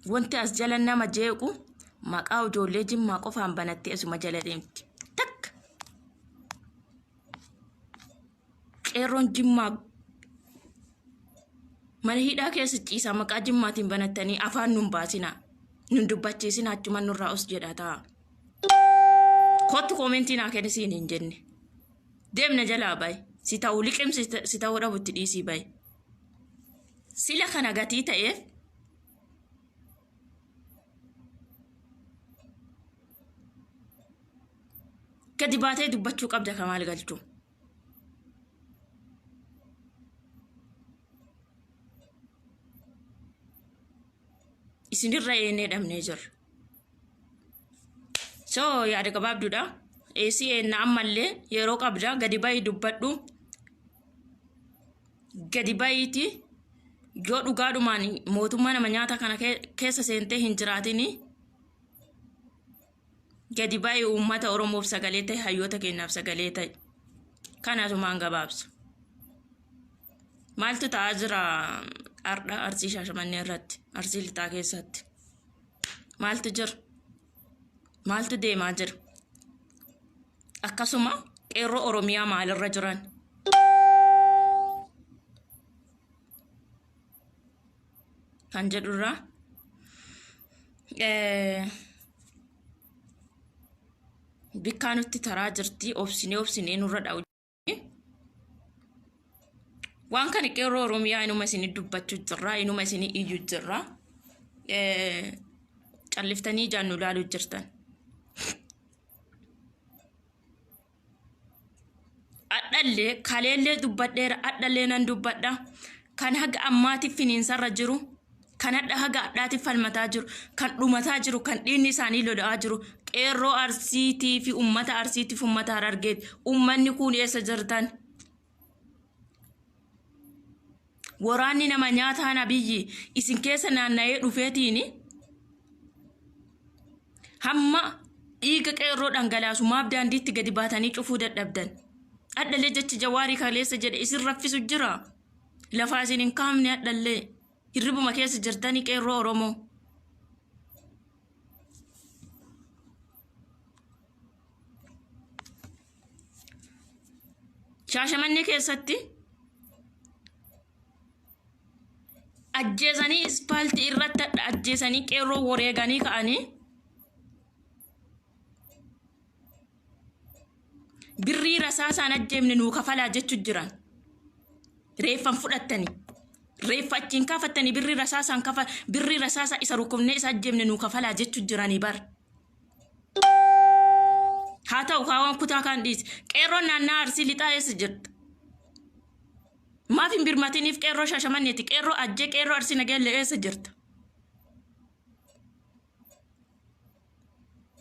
wanti as jala nama jeequ maqaa ijoollee Jimmaa qofaan banattee asuma jala deemti. Takka qeerroon Jimmaa mana hidhaa keessa ciisaa maqaa Jimmaatiin banattanii afaan nun baasinaa. Nun dubbachiisinaa, achuma nurraa os jedha ta'a. Kottu koomentii naa kenni siin hin jenne. Deemna jalaa bayi. Si ta'uu liqimsi, si ta'uu dhabu itti dhiisii bayi. Sila kana gatii ta'eef gadi baatee dubbachuu qabda kamaal galchuu. Isinirra eenee dhabnee jirra. So yaada gabaabduudha. Eesii eenna ammallee yeroo qabda, gadi bayi dubbadhu. Gadi bayiiti yoo dhugaadhumaan mootummaa nama nyaata kana keessa seentee hin jiraatini, gadi bayi, uummata Oromoof sagalee ta'e, hayyoota keenyaaf sagalee ta'e. Kanasumaan gabaabsa. Maaltu ta'aa jira ardha Arsii Shaashamannee irratti, Arsii Lixaa keessatti? Maaltu jira? Maaltu deemaa jira? Akkasuma qeerroo Oromiyaa maalirra jiran? Kan jedhurraa bikkaa nutti taraa jirti, obsinee obsinee nurra dha'u. Waan kana qeerroo Oromiyaa inuma isinii dubbachuu jirra, inuma isinii iyyuu jirra. Calliftanii ijaan nu ilaaluu jirtan. Adhallee kaleellee dubbadheera, adhallee nan dubbadha. Kan haga ammaatiif finiinsarra jiru, kan hadha haga hadhaatiif falmataa jiru, kan dhumataa jiru, kan dhiigni isaanii lola'aa jiru, qeerroo Arsiitii fi uummata Arsiitiif uummata Harargeeti. Uummanni kun eessa jirtan? Waraanni nama nyaataan Abiyyi isin keessa naanna'ee dhufeetiin hamma dhiiga qeerroo dhangalaasu maaf daandiitti gadi baatanii cufuu dadhabdan? Hadhallee jechi Jawaarii kaleessa jedhe isin raffisu jira. Lafaa isin hin kaafne, hadhallee hirribuma keessa jirtanii qeerroo Oromoo. Shaashamannee keessatti Ajjeesanii ispaaltii irratti hadha ajjeesanii qeerroo wareeganii ka'anii birrii rasaasaan ajjeefne nuu kafalaa jechu jiran. Reeffan fudhattanii. Reeffa achiin kaafattanii birrii rasaasaan kafa birrii rasaasaa isa rukkufnee isa ajjeefne nuu kafalaa jechu jiranii bar. Haa ta'u kaawwan kutaa kaan dhiisi. Qeerroon naannaa Arsii lixaa eessa jirta? Maaf hin birmatiniif qeerroo Shaashamanneeti? Qeerroo Ajjee, qeerroo Arsii Nageellee eessa jirta?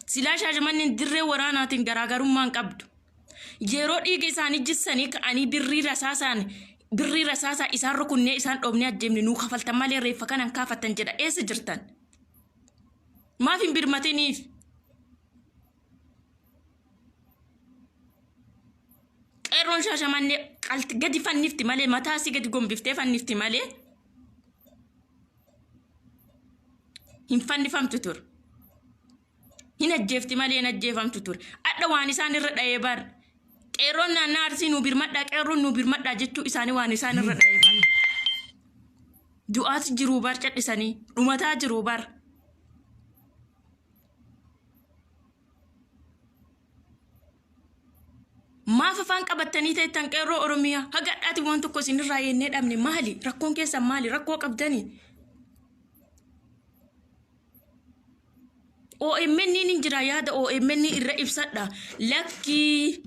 Silaa Shaashamanneen dirree waraanaatiin garaagarummaa hin qabdu. Yeroo dhiiga isaanii jissanii ka'anii birrii rasaasaan birrii rasaasaa isaan rukunnee isaan dhoofnee ajjeefne nuu kafaltan malee reeffa kana hin kaafattan jedha eessa jirtan? Maaf hin birmatiniif? Qeerroon Shaashamannee qalti gadi fannifti malee mataa isii gadi gombiftee fannifti malee hin fannifamtu ture. Hin ajjeefti malee hin ajjeefamtu ture. Adha waan isaan irra dha'ee bar. Qeerroon naannaa Arsii nuu birmadhaa qeerroon nuu birmadhaa jechuu isaanii waan isaan irra dha'ee bar. Du'aas jiruu bar cadhisanii dhumataa jiruu bar. Maaf afaan qabattanii teettan qeerroo Oromiyaa? Haga hadhaati waan tokko isinirraa yennee dhabne maali? Rakkoon keessan maali? Rakkoo qabdanii? OMN ni jira yaada OMN irra ibsadha. Lakkii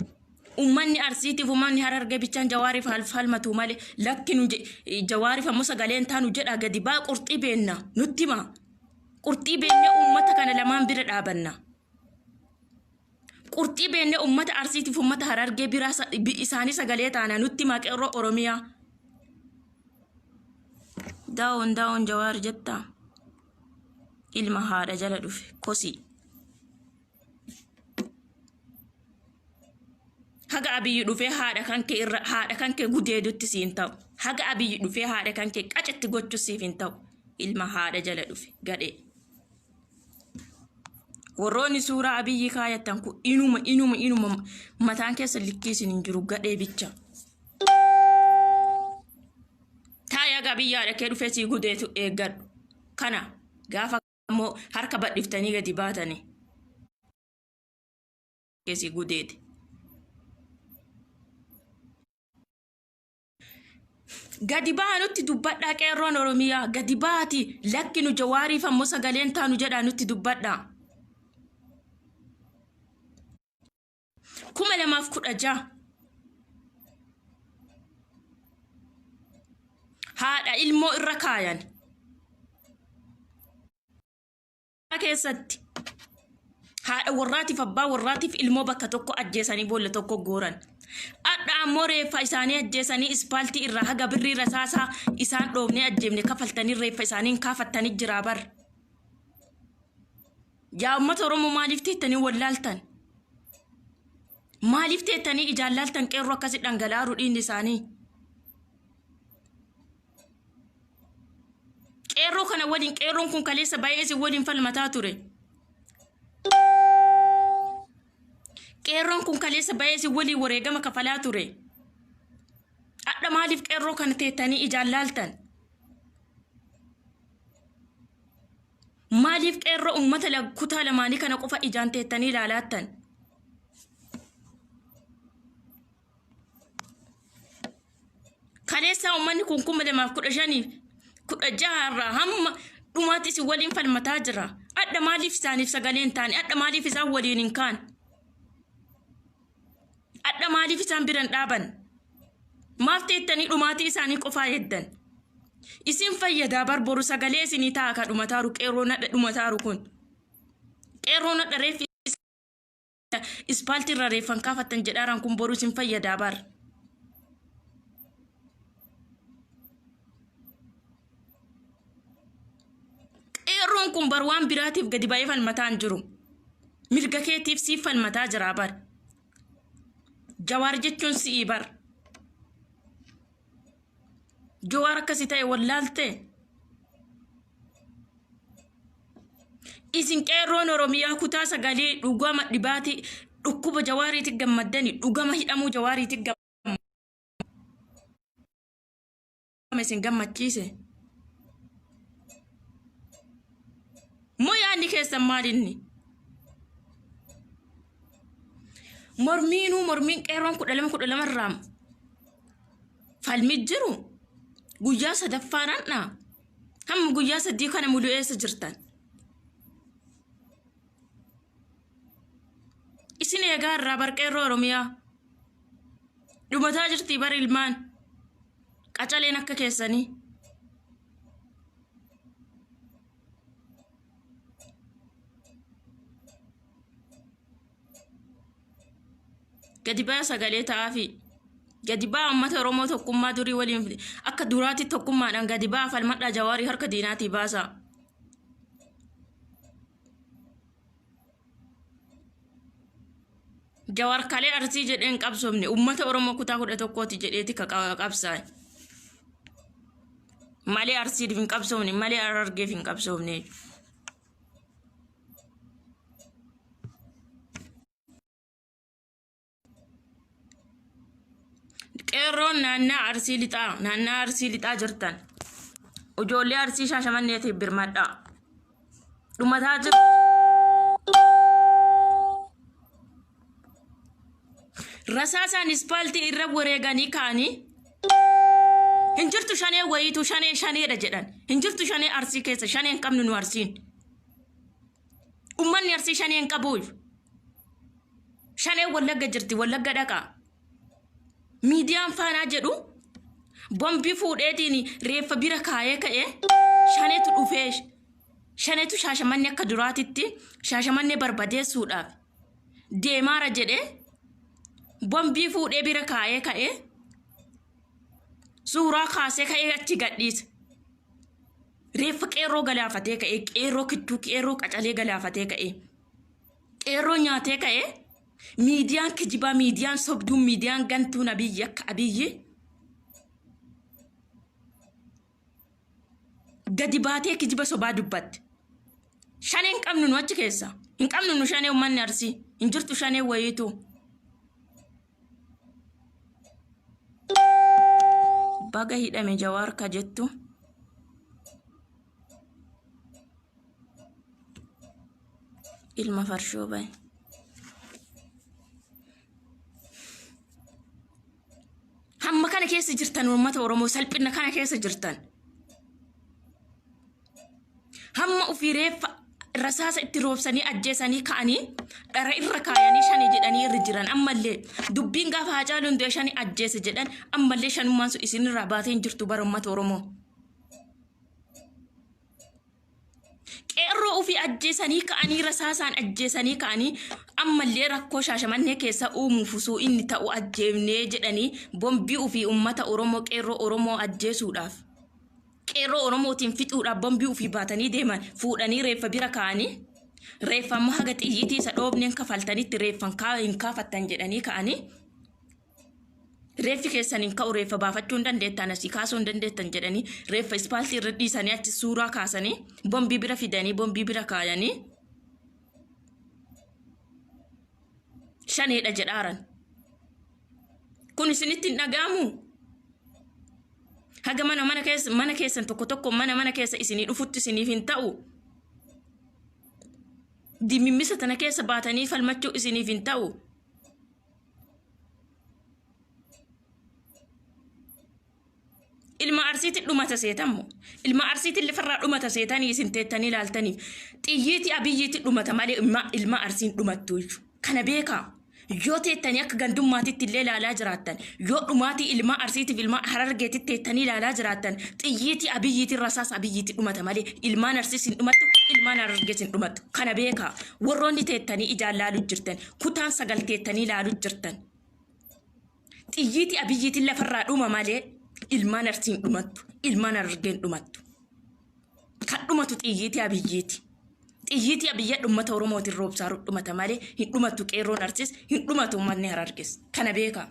ummanni Arsiitiif ummanni Harargee bichaan Jawaariif falmatu malee lakki nu Jawaariif ammoo sagaleen taanu jedha gadi baa qurxii beenna nutti hima. Qurxii beennee uummata kana lamaan bira dhaabanna. Qurxii beennee uummata Arsiitiif uummata Harargee biraa isaanii sagalee taana nutti himaa qeerroo Oromiyaa. Daawon daawon Jawaar jettaa? Ilma haadha jala dhufe kosii. Haga Abiyyi dhufee haadha kan kee irra haadha kan kee gudeedutti siin ta'u. Haga Abiyyi dhufee haadha kan kee qacetti gochuu siif hin ta'u. Ilma haadha jala dhufe gadhee. Warroonni suuraa Abiyyi kaayattan kun inuma inuma inuma mataan keessa likkii isin hin jiru gadhee bicha. Taa'i haga Abiyyi haadha kee dhufee sii gudeetu eeggadhu. Kana gaafa immoo harka badhiftanii gadi baatanii. Keessi gudeete. Gadi baha nutti dubbadhaa qeerroon Oromiyaa gadi bahaati lakki nu Jawaariif ammoo sagaleen taanu jedhaa nutti dubbadhaa. 2016 haadha ilmoo irra kaayan. Keessatti haadha warraatiif abbaa warraatiif ilmoo bakka tokko ajjeesanii boolla tokko gooran. Adha ammoo reeffa isaanii ajjeesanii ispaaltii irraa haga birrii rasaasaa isaan dhoofnee ajjeefne kafaltanii reeffa isaanii hin kaafattanii jiraa bar. Yaa uummata Oromoo maaliif teettanii wallaaltan? Maaliif teettanii ijaan laaltan qeerroo akkasi dhangala'aaru dhiigni isaanii? Qeerroo kana waliin qeerroon kun kaleessa baay'ee isin waliin falmataa ture. Qeerroon kun kaleessa baay'ee isin waliin wareegama kafalaa ture. Adha maaliif qeerroo kana teettanii ijaan laaltan? Maaliif qeerroo uummata kutaa lamaanii kana qofa ijaan teettanii ilaalaattan? Kaleessaa uummanni kun 2015 16 irraa hamma dhumaatti isin waliin falmataa jira. Adha maaliif isaaniif sagalee hin taane? Adha maaliif isaan waliin hin kaane? Adha maaliif isaan bira hin dhaaban? Maaf teettanii dhumaatii isaanii qofaa eegdan? Isin fayyadaa bar boru sagalee isinii ta'a ka dhumataaru qeerroon hadha dhumataaru kun. Qeerroon hadha reeffi ispaaltii irra reeffan kaafattan jedhaaraan kun boru isin fayyadaa bar. Qeerroon kun bar waan biraatiif gadi ba'ee falmataa hin jiru. Mirga keetiif siif falmataa jira bar. Jawaar jechuun si'ii bar. Jawaar akkasii ta'e wallaaltee. Isin qeerroon Oromiyaa kutaa sagalii dhugama dhibaatii dhukkuba Jawaariitti gammaddani dhugama hidhamuu Jawaariitti gamma isin gammachiise. Furmaanni keessan maalinni? Mormiinuu mormiin qeerroon 12 12 irraa falmi jiru guyyaa sadaffaan har'a hamma guyyaa sadii kana mulu eessa jirtan? Isin eegaa irraa bar qeerroo Oromiyaa dhumataa jirtii bar ilmaan qacaleen akka keessanii. Gadi baa sagalee ta'aafi. Gadi baa uummata Oromoo tokkummaa durii waliin akka duraatti tokkummaadhaan gadi baa falmadhaa Jawaarii harka diinaatii baasaa. Jawaar kalee Arsii jedhee hin qabsoomne uummata Oromoo kutaa 11ti jedheeti ka qabsaa'e. Malee Arsiif hin qabsoomne malee Harargeef hin qabsoomne. Qeerroon naannaa Arsii lixaa naannaa Arsii lixaa jirtan ijoollee Arsii Shaashamanneetiif birmadhaa. Dhumataa jiru. Rasaasaan ispaaltii irra wareeganii ka'anii hin jirtu shanee wayiitu shanee shaneedha jedhan. Hin jirtu shanee Arsii keessa shanee hin qabnu nu Arsiin. Ummanni Arsii shanee hin qabuuf. Shanee Wallagga jirti Wallagga dhaqaa. Miidiyaan Faanaa jedhu bombii fuudheetiin reeffa bira kaayee ka'ee shaneetu dhufee shaneetu Shaashamannee akka duraatitti Shaashamannee barbadeessuudhaaf deemaara jedhee bombii fuudhee bira kaayee ka'ee suuraa kaasee ka'ee achi gadhiise. Reeffa qeerroo galaafatee ka'ee qeerroo kichuu qeerroo qacalee galaafatee ka'ee qeerroo nyaatee ka'ee miidiyaan kijibaa miidiyaan sobduun miidiyaan gantuun Abiyyi akka Abiyyi gadi baatee kijiba sobaa dubbatte. Shanee hin qabnu nu achi keessa. Hin qabnu nu shanee uummanni Arsii. Hin jirtu shanee wayiitu. Baga hidhame Jawaar ka jettu. Ilma farshoo bahe. Hamma kana keessa jirtan uummata Oromoo salphina kana keessa jirtan. Hamma ofii reeffa rasaasa itti roobsanii ajjeesanii ka'anii dhara irra kaayanii shani jedhanii irra jiran ammallee dubbiin gaafa Haacaaluun du'e shani ajjeese jedhan ammallee shanummaan sun isinirraa baatee hin jirtu bara uummata Oromoo. Qeerroo ofii ajjeesanii ka'anii rasaasaan ajjeesanii ka'anii ammallee rakkoo Shaashamannee keessa uumuuf osoo inni ta'u ajjeefnee jedhanii bombii ofii uummata Oromoo qeerroo Oromoo ajjeesuudhaaf qeerroo Oromootiin fixuudhaaf bombii ofii baatanii deeman fuudhanii reeffa bira kaa'anii reeffa ammoo haga xiyyiitii isa dhoofneen kafaltanitti reeffan hin kaafattan jedhanii ka'anii Reeffi keessan hin ka'u reeffa baafachuu hin dandeettan asii kaasuu hin dandeettan jedhanii reeffa ispaaltii irra dhiisanii achi suuraa kaasanii bombii bira fidanii bombii bira kaayanii shaneedha jedhaaran. Kun isinitti hin dhaga'amu? Haga mana mana keessa mana keessan tokko tokko mana mana keessa isinii dhufutti isiniif hin ta'u. Dimimmisa tana keessa baatanii falmachuu isiniif hin ta'u. Ilma Arsiitti dhumata seetammo. Ilma Arsiitti lafarraa dhumata seetanii isin teettanii ilaaltaniif. Xiyyiitii Abiyyiitti dhumata malee ilma Arsiin dhumattu jechuudha. Kana beekaa. Yoo teettanii akka gandummaatitti illee ilaalaa jiraattan, yoo dhumaatii ilma Arsiitiif ilma Harargeetitti teettanii ilaalaa jiraattan, xiyyiitii Abiyyiitiin rasaasa Abiyyiitti dhumata malee ilmaan Arsiis hin dhumattu, ilmaan Harargees hin dhumattu. Kana beekaa. Warroonni teettanii ijaan laalu jirtan, kutaan 9 teettanii laalu jirtan. Xiyyiitii Abiyyiitiin lafarraa dhuma malee ilmaan Arsii hin dhumattu, ilmaan Harargee hin dhumattu. Kan dhumatu xiyyiitii Abiyyiiti. Xiyyiitii Abiyyi uummata Oromootiin roobsaaru dhumata malee hin dhumattu qeerroon Arsiis hin dhumatu uummanni Harargees. Kana beekaa.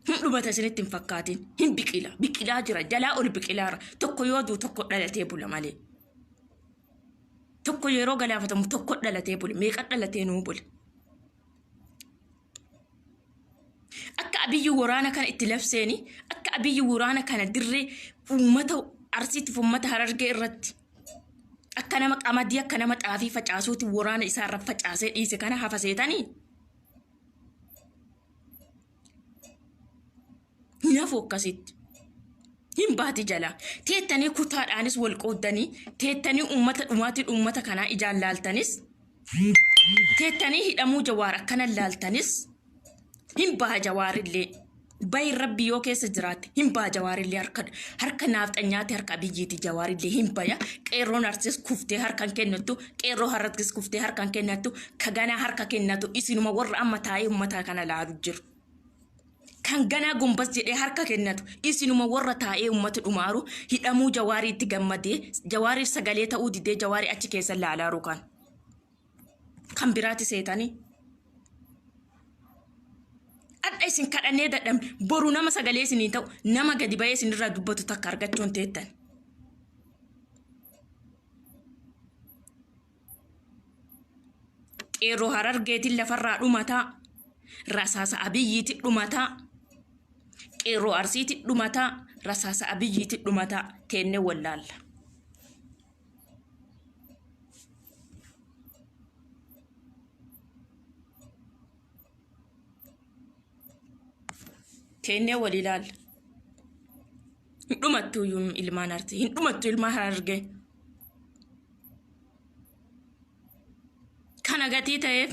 Hin dhumata isinitti hin fakkaatin. Hin biqila. Biqilaa jira. Jalaa ol biqilaara. Tokko yoo du'u tokko dhalatee bula malee. Tokko yeroo galaafatamu tokko dhalatee bule. Meeqa dhalatee nuu bule. Akka Abiyyi waraana kana itti labseeni, akka Abiyyi waraana kana dirree uummata Arsiitiif uummata Harargee irratti Akka nama qamadii akka nama xaafii facaasuuti waraana isaa irra facaasee dhiise kana hafa seetanii? Hin hafu akkasitti. Hin baati jalaa. Teettanii kutaadhaanis wal qooddanii, teettanii uummata dhumaatiin uummata kanaa ijaan laaltanis, teettanii hidhamuu Jawaar akkana laaltanis, hin baha Jawaarillee. Bayin rabbi yoo keessa jiraatte hin baha Jawaarillee harka harka naafxanyaati harka Abiyyiiti Jawaarillee hin baya. Qeerroon Arsiis kuftee harka hin kennattu, qeerroo Harargees kuftee harka hin kennattu, ka ganaa harka kennatu isinuma warra amma taa'ee uummataa kana laalu jiru. Kan ganaa gombas jedhee harka kennatu isinuma warra taa'ee uummata dhumaaru hidhamuu Jawaarii itti gammadee Jawaariif sagalee ta'uu didee Jawaarii achi keessa laalaaru kan. Kan biraati seetanii. Adha isin kadhannee dadhabne boru nama sagalee isinii ta'u nama gadi ba'ee isinirraa dubbatu takka argachuun teettan. Qeerroo Harargeetiin lafarraa dhumataa. Rasaasa Abiyyiitiin dhumataa. Qeerroo Arsiitiin dhumataa. Rasaasa Abiyyiitiin dhumataa. Teennee wallaalla. Teennee wal ilaalla. Hin dhumattu iyyuu ilmaan Arsii. Hin dhumattu ilmaan Harargee. Kana gatii ta'eef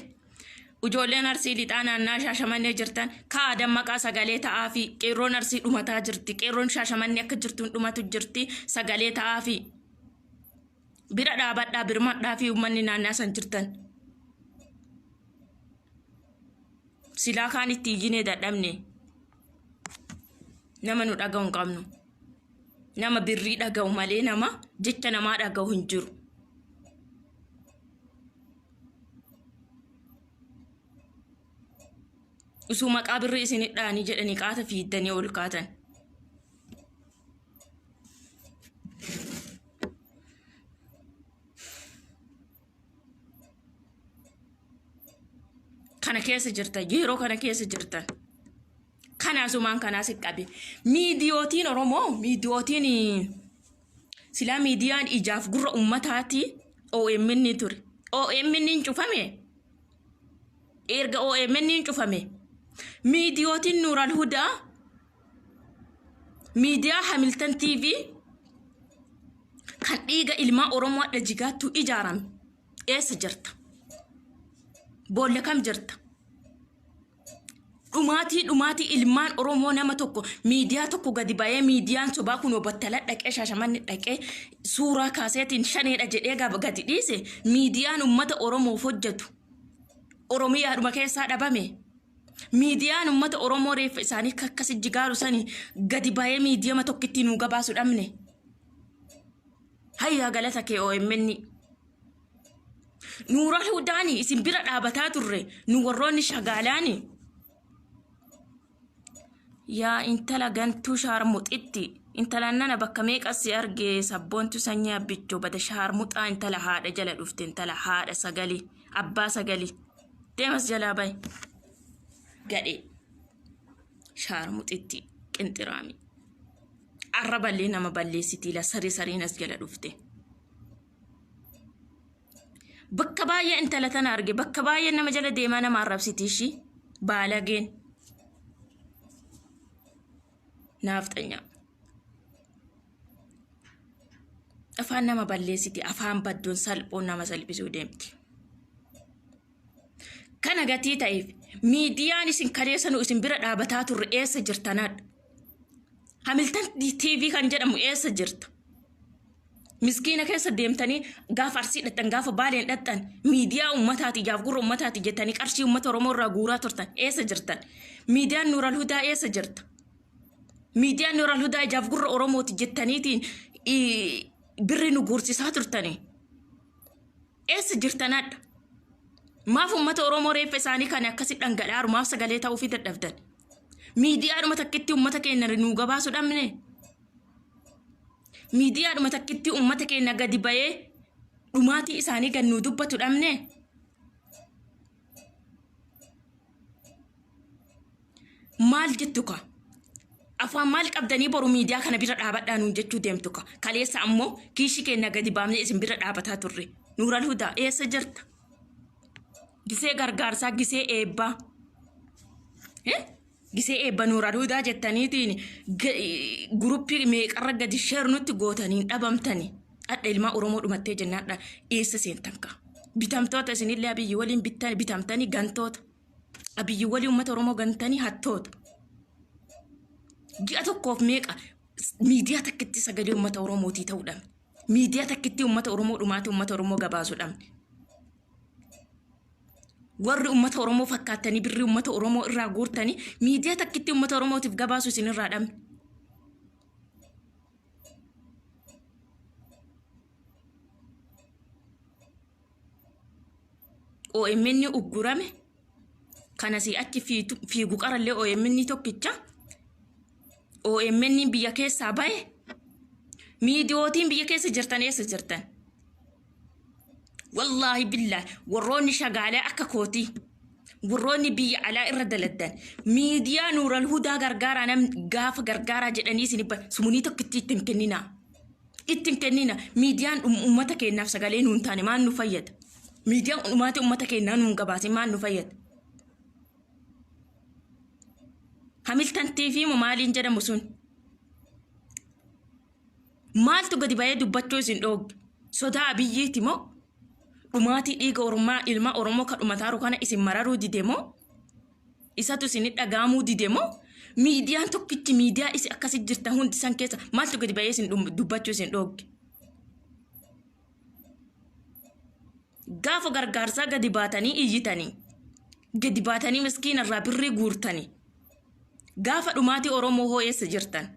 ijoolleen Arsii lixaa naannaa Shaashamannee jirtan kaa dammaqaa sagalee ta'aa fi qeerroon Arsii dhumataa jirti. Qeerroon Shaashamannee akka jirtuun dhumatu jirti sagalee ta'aa fi bira dhaabadhaa birmadhaa fi uummanni naannaa san jirtan. Silaa kaan itti iyyinee dadhabne nama nu dhaga'u hin qabnu. Nama birrii dhaga'u malee nama jecha namaa dhaga'u hin jiru. Usuu maqaa birrii isin dhaanii jedhanii qaata fiiddanii ol kaatan. Kana keessa jirtan yeroo kana keessa jirtan. Kanaa sumaan kanaa si qabe. Miidiyootiin Oromoo miidiyootiin silaa miidiyaan ijaaf gurra ummataati OMN ture. OMN hin cufame. Erga OMN hin cufame. Miidiyootiin Nuural Hudaa miidiyaa Hamilton TV kan dhiiga ilmaa Oromoo adda jigaattuu ijaarame eessa jirta? Boolla kam jirta? Dhumaatii dhumaatii ilmaan Oromoo nama tokko miidiyaa tokko gadi ba'ee miidiyaan sobaa kunoo battala dhaqee Shaashamanni dhaqee suuraa kaaseetiin shaneedha jedhee gadi dhiise miidiyaan uummata Oromoof hojjetu Oromiyaadhuma keessaa dhabame. Miidiyaan uummata Oromoo reeffa isaanii akkasi jigaaru sani gadi ba'ee miidiyama tokkitti nuu gabaasu dhabne. Hayyaa galata kee OMN. Nuural Hudaani isin bira dhaabataa turre nu warroonni shagaalaani. Yaa intala gantuu shaarmuxitti intala nana bakka meeqa si arge sabboontu sanyii abbichoo bada shaarmuxaa intala haadha jala dhufte intala haadha sagali abbaa sagali deemas jalaa bayi gadhee shaarmuxitti qinxiraami arraballee nama balleessitii la saree sareen as jala dhufte. Bakka baay'ee intala tana arge bakka baay'ee nama jala deemaa nama arrabsiti ishii baalageen naafxanyaa. Afaan nama balleessiti afaan badduun salphoon nama salphisuu deemti. Kana gatii ta'eef miidiyaan isin kaleessa nu isin bira dhaabataa turre eessa jirtanaadha. Hamiltan TV kan jedhamu eessa jirta? Miskiina keessa deemtanii gaafa Arsii dhaqxan gaafa Baaleen dhaqxan miidiyaa uummataati ijaaf gurra uummataati jettanii qarshii uummata Oromoo irraa guuraa turtan eessa jirtan? Miidiyaan Nuural Hudaa eessa jirta? Miidiyaan Nuural Hudaa ijaaf gurra Oromooti jettaniitiin birri nu guursisaa turtanii eessa jirtanadha? Maaf uummata Oromoo reeffa isaanii kan akkasi dhangala'aaru maaf sagalee ta'uufii dadhabdan? Miidiyaadhuma takkitti uummata keenya nuu gabaasuu dhabne? Miidiyaadhuma takkitti uummata keenya gadi ba'ee dhumaatii isaanii gad nuu dubbatu dhabne? Maal jettu ka? Afaan maal qabdanii boru miidiyaa kana bira dhaabadhaa nuun jechuu deemtu ka. Kaleessa ammoo kiishii keenya gadi baafnee isin bira dhaabataa turre. Nuural Hudaa eessa jirta? Gisee gargaarsaa gisee eebbaa. Gisee eebba Nuural Hudaa jettaniitiin guruppii meeqarra gadi sheer nutti gootaniin dhabamtanii. Hadha ilmaa Oromoo dhumattee jennaan dha eessa seentan ka? Bitamtoota isinillee Abiyyi waliin bitamtanii gantoota. Abiyyi waliin uummata Oromoo gantanii hattoota. Ji'a tokkoof meeqa miidiyaa takkitti sagalee uummata Oromootii ta'uu dhabne. Miidiyaa takkitti uummata Oromoo dhumaatii uummata Oromoo gabaasuu dhabne. Warri uummata Oromoo fakkaattanii birrii uummata Oromoo irraa guurtanii miidiyaa takkitti uummata Oromootiif gabaasu isin irraa dhabne. OMN uggurame kan asii achi fiigu qarallee OMN tokkicha OMN biyya keessaa bahe miidiyootiin biyya keessa jirtan eessa jirtan? Wallaahi billaahi warroonni shagaalee akka kootii warroonni biyya alaa irra daladdan miidiyaa Nuural Hudaa gargaaraa nam gaafa gargaaraa jedhanii isin sumunii tokkitti itti hin kenninaa. Itti hin kennina. Miidiyaan uummata keenyaaf sagalee nuun taane maal nu fayyada? Miidiyaan dhumaatii uummata keenyaa nuun gabaasin maal nu fayyada? Hamiltan TV moo maaliin jedhamu sun? Maaltu gadi ba'ee dubbachuu isin dhoogge? Sodaa Abiyyiiti moo? Dhumaatii dhiiga Oromaa ilma Oromoo ka dhumataaru kana isin mararuu dide moo? Isatu isin dhagaamuu dide moo? Miidiyaan tokkichi miidiyaa isin akkasi jirtan hundi san keessa maaltu gadi ba'ee isin dubbachuu isin dhoogge? Gaafa gargaarsaa gadi baatanii iyyitanii gadi baatanii miskiina irraa birrii guurtanii gaafa dhumaatii Oromoo hoo eessa jirtan?